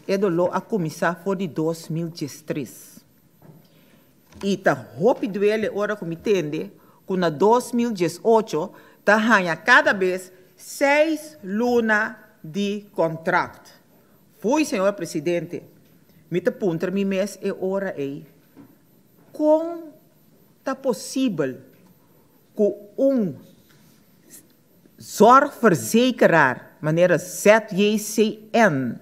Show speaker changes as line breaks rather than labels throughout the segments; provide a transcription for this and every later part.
E doló a kuminsá for di 2013. I ta hopi duele ora ku mi tende ku na 2018 ta haña kada bes 6 luna di kontrakt. Fui, señor presidente, mi ta puntra mi mes e ora ei: kon ta posibel ku un zorgverzekeraar, manera ZJCN,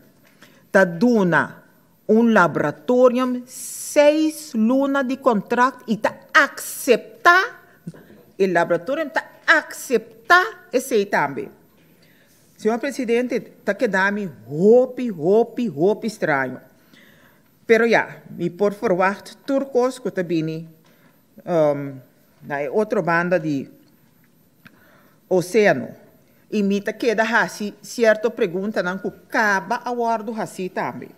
ta duna un laboratorium 6 luna di kontrakt i ta aseptá, e laboratorium ta aseptá esei tambe? Señor presidente, ta keda mi hopi, hopi, hopi straño. Pero ja, mi por verwacht tur kos ku ta bini na otro banda di oséano. I mi ta keda hasi sierto preguntanan ku kaba a wòrdu hasi tambe.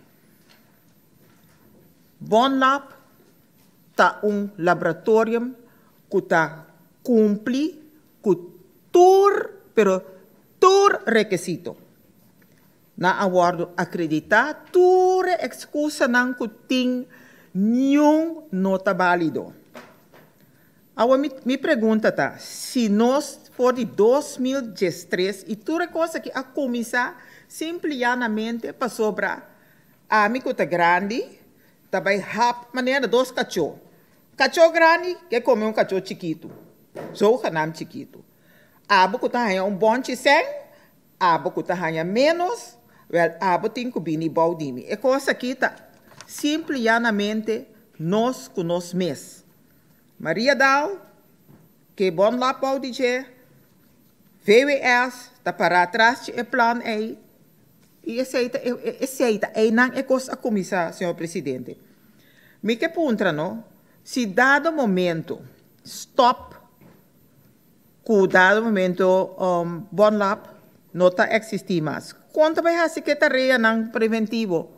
Bonlab ta un laboratorium ku ta kumpli ku tur, pero tur rekisito. Nan a wòrdu akreditá, tur ekskusanan ku tin, ningun no ta válido. Awor mi pregunta ta, si nos for di 2013 i tur kos aki a kuminsá simplemente pasobra ami ku ta grandi, ta bai hap manera dos kachó. Kachó grandi ke kome un kachó chikitu. Zogenaamd chikitu. Abo ku ta haña un bonchi sèn, abo ku ta haña menos, wel, abo tin ku bini bou di mi. E kos aki ta simplemente nos ku nos mes. Mariadal, ke Bonlab bou di dje, VWS, ta para atras e plan ei, i esei ta, einan e kos a kuminsá, señor presidente. Mi ke puntra, no? Si dado momento, stop, ku dado momento Bonlab no ta eksistí mas, kon ta bai hasi ku e tareanan preventivo?